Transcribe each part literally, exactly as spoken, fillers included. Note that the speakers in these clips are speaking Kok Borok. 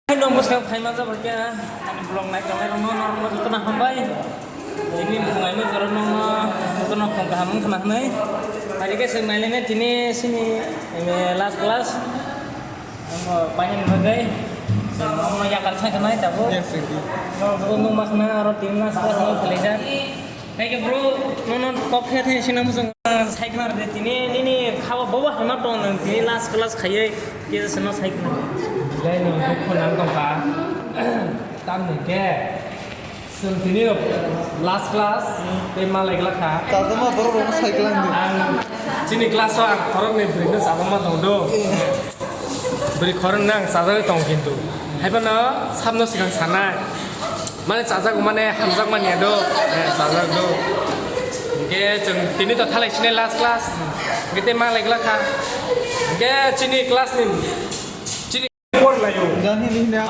Hai, nong bwskang phaima jabakya, ani vlog nai tongnai rokno, norokno jotono hambai. Tini bwskango jora nongno jotono khum kaham wngkha na hwnwi. Hai khe chwng nailainai tini chini, em, last class. Omo painani bagwi chwng nongno yakar thangkha nai tabuk. Yes, thank you. Norok joto nukma khna aro tini last class no khwlaijak. Hai khe bro, nono kok khe thai sina muchung. Sai khna rw de, tini nini khao bobo hamya tong nang, tini last class khaiwi kisa sino sai khna. Belai no dukhu nang tong kha. Tam ni khe. Chwng tini last class tei malai glak kha. Chajama borok rok sai glak ni. Ang chini class o ang khorok ni bwrwi no chajama tong do. Bwrwi khorok no ang chajagwi tong kintu. Hai phano sabno swkang sanai. Mane chajago mane hamjakmani ya do. Eh, chajak do. Hingke chwng tini to thalai sini last class. Hingke tei malai glak kha. Hingke chini class ni chini por layo. Jani ni na.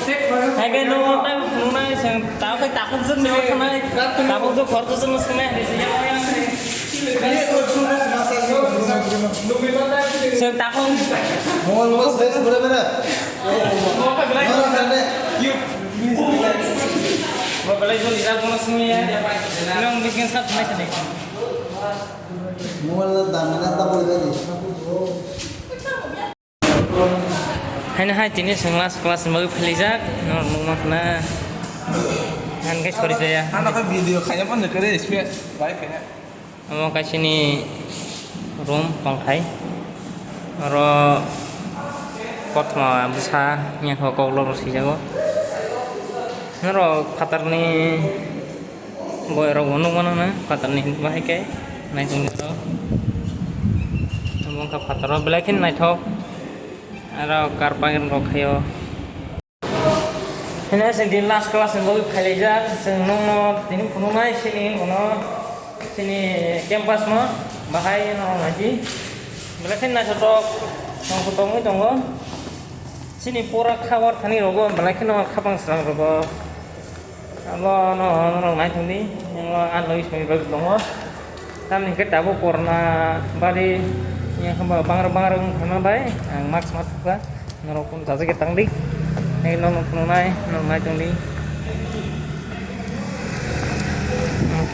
Hingke no ta nunai sang ta kai ta kun sun no sanai. Ta kun jo khor jo sun no sanai. Sang ta kun. Mol mol ses bole bole. Mobile dam na ta bole bole. Haino hai tini chwng last class ni bagwi phailijak, norok nukma khna. Ang khe sori jaya. Ano khe video khaina phan nukhe re, space bai khe. Omo kaisini room tongthai. Oro kothoma bwsa wngya khe koklo rw swijago. Norok phatarni boy rok bo nukmano na phatarni bahai khe naitongni oro. Omo wngkha phataro belai kheno naithok. Aro car parking rok khaio. Hino chwng din last class ni bagwi phailaijak, chwng nokno tini phunuknai sini bono, sini campus no bahai no naidi. Belai khe naithotok tong tongwi tongo. Sini pura khabar thani rogo belai kheno khapang srang rogo. Abo no norok naithok di, yang o ano ismai bagwi tongo. Tamni hwnkhe tabuk korna bari, yang hwnba bangra bangra wng thangna bai, ang mask ma thukha. Norok kun jajak tang di. Nai norok phunuknai, norok nai tong di.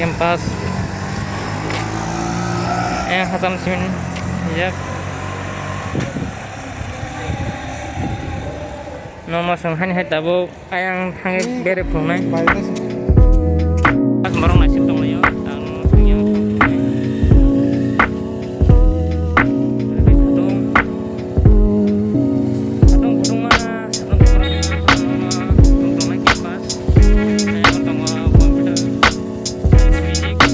Campus. Eh, Hassan Simin. Yak. Norok ma song hani hai tabuk. Ayang thangwi bere phunuknai. Borok naisik tonglaio, ang thangya. Satung, satung, satung ma, satung, satung tongnai campus. Ayang tongo computer, physics.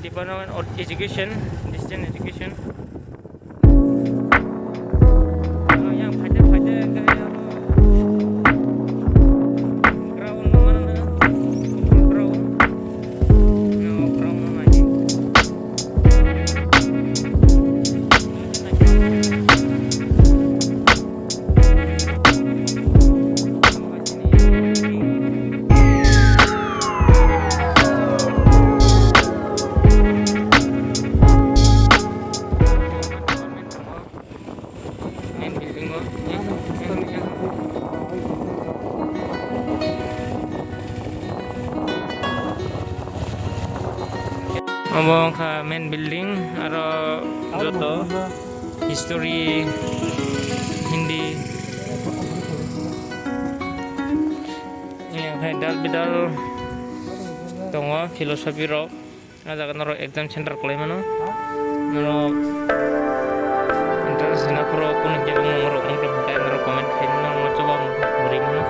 Department of Education, Distance Education. Yang phaide phaide khe abo ground mana na, ground. Ground mana ini. Wngkha main building, aro joto history, Hindi, yang hai dal bidal tongo, philosophy rok. Ah jaga norok exam center kwlai mano. Norok entrance rwna phuru kunu kebo norok wng tongkha khe norok comment khai norok no chuba mwrwi mano.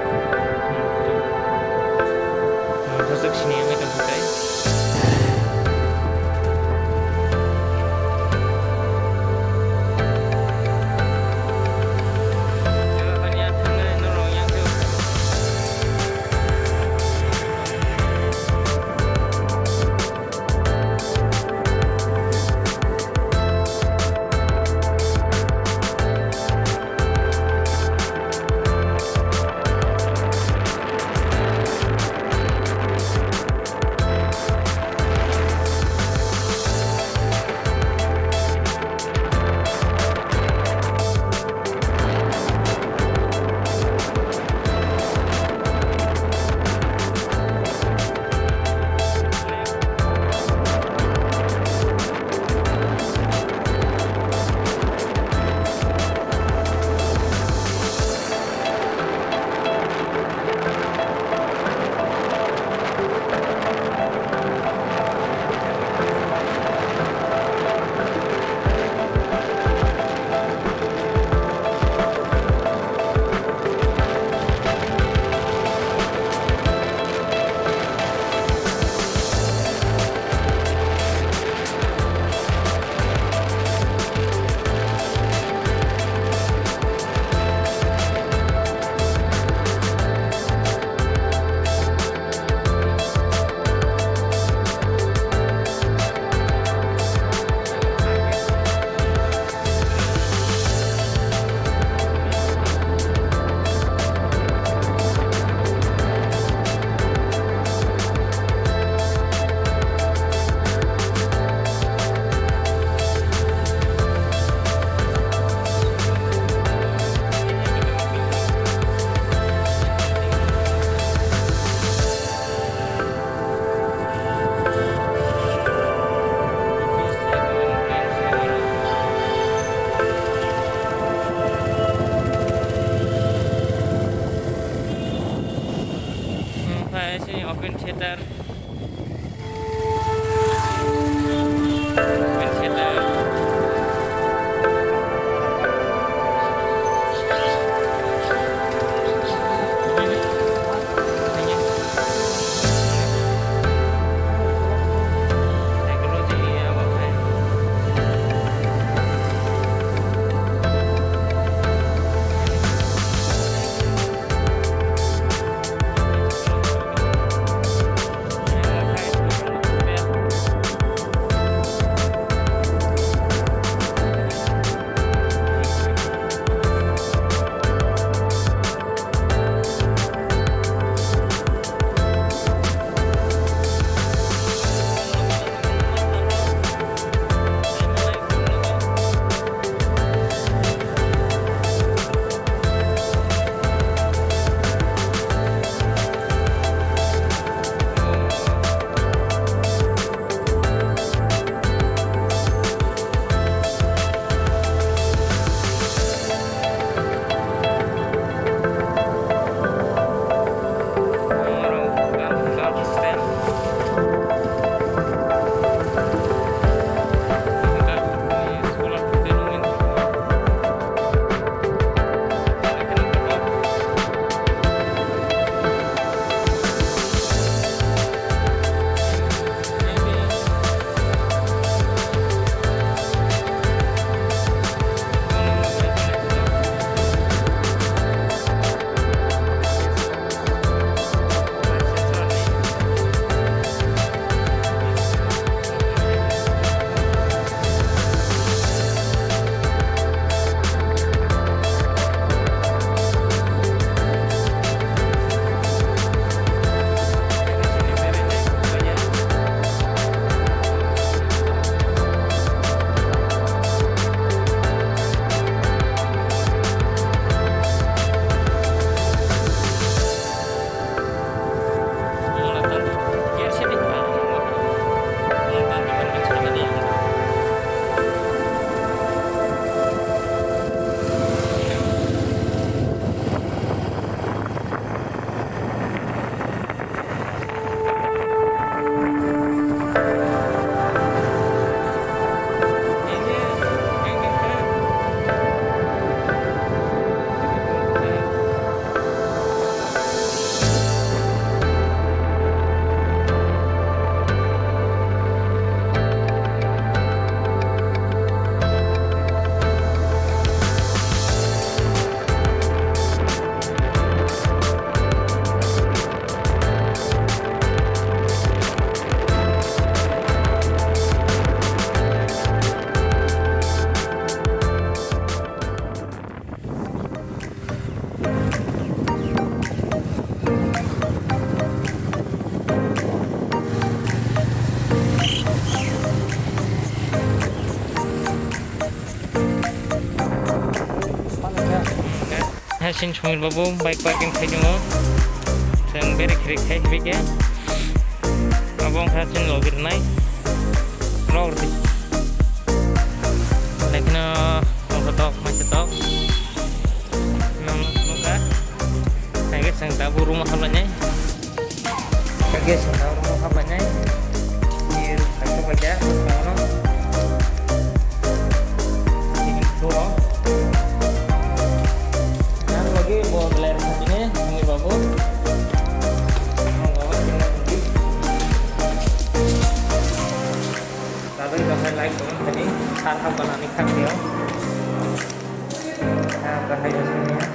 Norok swk sini wngwi tongkha khe. Hasin Sumir Babu bike parking khai tongo. Chwng bere khirik khai hibi khe. Abo wngkha chini logi rwnai. Rok rwdi. Naikhe no tongkha tok, maisa tok. Nang nukha. Naikhe chwng tabuk room o haplainai. Kage sanda room o haplainai. Ni khaito khaja, ano. Ini tuh. Yang lagi bawa gelar satu ni, ini bagus. Yang bawa gelar ini. Lalu kita like teman tadi, sarap banani kak dia. Nah, bahaya sini ya.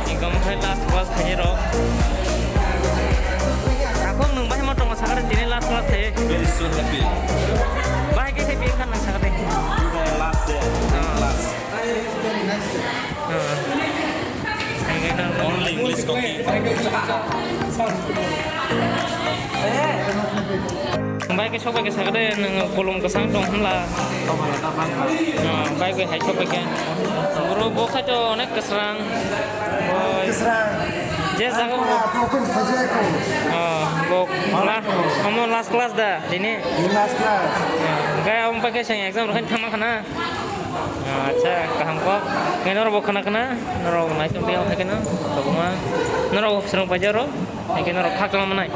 Ingkam khai last class khai rok. Ako nwng bahai ma tongo sakha tini last class khai. Very soon happy. Bahai khe khai pi khan nwng sakha tini. Last day, last. Only English talking. Bai ke sobai ke sagade nang kolom kesang tong hwnla. Bai ke hai sobai ke. Bro bo khai to onek kesrang. Kesrang. Je jaga bo. Apa pun saja ko. Bo la, omo last class da dini. Last class. Gai om pakai sang exam rokhan thama khana. Acha, kaham kok. Ngai norok bo khana khana, norok naitok liya hai kheno, tobuma. Norok bo swrwng paijak rok, hai kheno norok khakchangma nai.